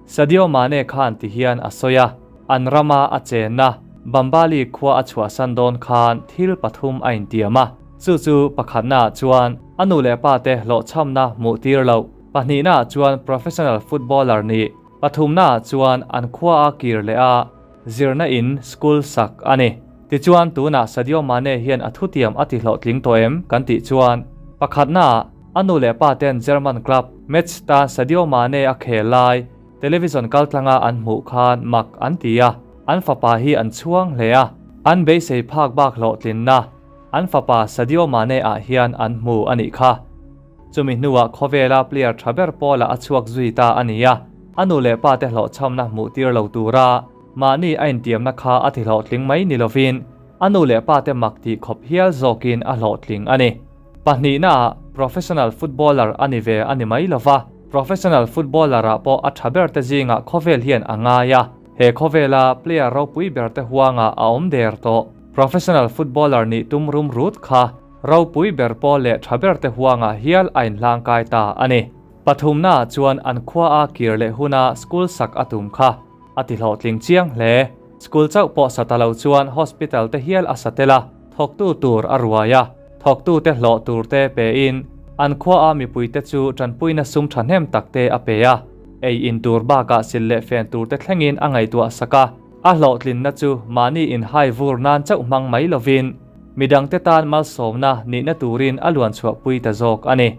Sadio Mane khan ti hian a sawi a, an rama a chenna Bambali khua a chhuahsan dawn khan thil pathum a intiam a, chu chu pakhatnaah chuan a nu leh pa te hlawhchhamna hmuh tir loh, pahnihnaah chuan professional footballer nih, pathumnaah chuan an khua a kir leh a zirna in, school, sak a ni. Tichuan tunah Sadio Mane hian a thutiam a ti hlawhtling tawh em kan tih chuan pakhatnaah, A nu leh pa ten German club Metz tan Sadio Mane a khel lai television kaltlanga an hmuh khan mak an ti a, an fapa hi an chhuang hle a, an beisei phak bak hlawhtlinna an fapa Sadio Mane ah hian an hmu a nih kha. Chumi hnuah khawvela player tha ber pawlah a chhuak zui ta a ni a, a nu leh pa te hlawhchhamna hmuh tir lo tura mahni a intiamna kha a ti hlawhtling mai ni lovin a nu leh pa te mak tih khawp hial zawkin a hlawhtling a ni. Pahnihnaah professional footballer a ni ve a ni mai lo va, professional footballer-ah pawh a tha ber te zingah khawvel hian a ngai a, he khawvela player ropui ber te huangah a awm der tawh. Professional footballer nih tum rum rut kha ropui ber pawl leh tha ber te huangah hial a inhlangkai ta a ni. Pathumnaah chuan an khua a kir leh huna school sak a tum kha a ti hlawhtling chiang hle. School chauh pawh sa ta lo chuan hospital te hial a sa tel a, thawktu tur a ruai a. Thawktute hlawh turte pein an khuaa mipuite chu tanpuina sum thahnem takte a pe a, ei in tur bakah sil leh fen turte thlengin a ngaihtuah sak a, a hlawhtlinna chu mahni inhai vur nan chauh hmang mai lovin midangte tan malsawmna nihna turin a luan chhuahpui ta zawk a ni.